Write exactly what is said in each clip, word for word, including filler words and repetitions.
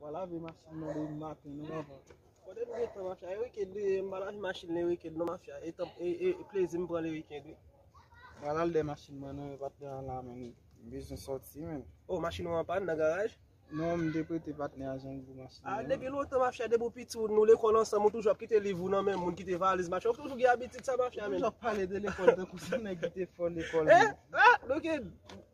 Pa lave machin nan depi maten non, papa. Kote nou gentan, mafya? E wikend li ye, m pa lave machin le wikend non, mafya. E tan, e, e, e plezi m pran le wikend, wi. M pa al dèyè machin mwen non, e patnè an la, men. M bezwen sòti, men. Oh, machin ou an pàn nan garaj? Non, m te prete patnè a Jean pou machin nan. Ah, depi lontan, mafya, depi w piti, w, nou lekòl ansanm, ou toujou ap kite liv ou nan men moun, kite valiz, mafya. Ou toujou gen abitid sa, mafya, men. Ou toujou ap pale de lekòl, tankou se nèg ki te fò lekòl. Eh, ah, donk,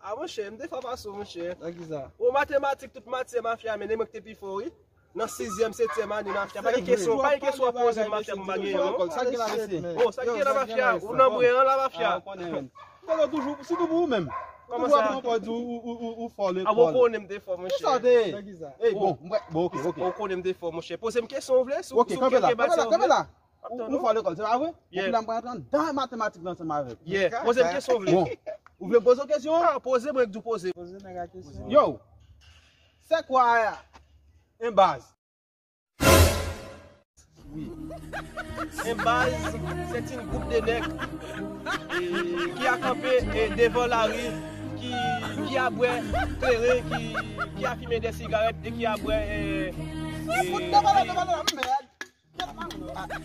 ah, monchè, m te fò pase w, monchè. Nan ki sa? O matematik, tout matyè, mafya, men, e mwen ki te pi fò, wi. Nan sizyèm, setyèm ane, mafya. Pa gen kesyon, pa gen kesyon w ap poze m, mafya, pou m pa genyen, non. Sa ki la, mesye? Oh, sa ki la, mafya? Ou nan bren an la, mafya. Ou konnen, men. Fò yo toujou, sitou pou ou menm. Ou toujou ap pran pòz ou, ou, ou, ou, ou fò lekòl. Ah, ou konnen m te fò, monchè. Kisa w te ye? Ey, bon, bon, ok, ok. Ou konnen m te fò, monchè. Poze m kesyon ou vle, si w, si w gen kèk kesyon ou vle. Kanpe la, kanpe la. Ou fò lekòl, se pa vre? Ou la m pral antre anndan matematik la ansanm avè w. Yeah, poze m kesyon ou vle. Bon, ou vle poze w kesyon? Ah, poze mwen, k di w poze. Poze nèg la kesyon. Yo, c'est quoi un baz? Wi. Un baz, c'est un groupe de nèg, eh, ki a kanpe, eh, devan lari, ki, ki a bwè kleren, ki, ki a fimen de sigarèt e ki a bwè, eh, eh, ki... A,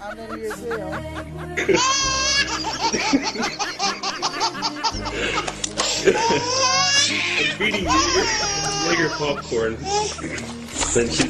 a men li ese, hein. Beating you. Nigger popcorn. Then she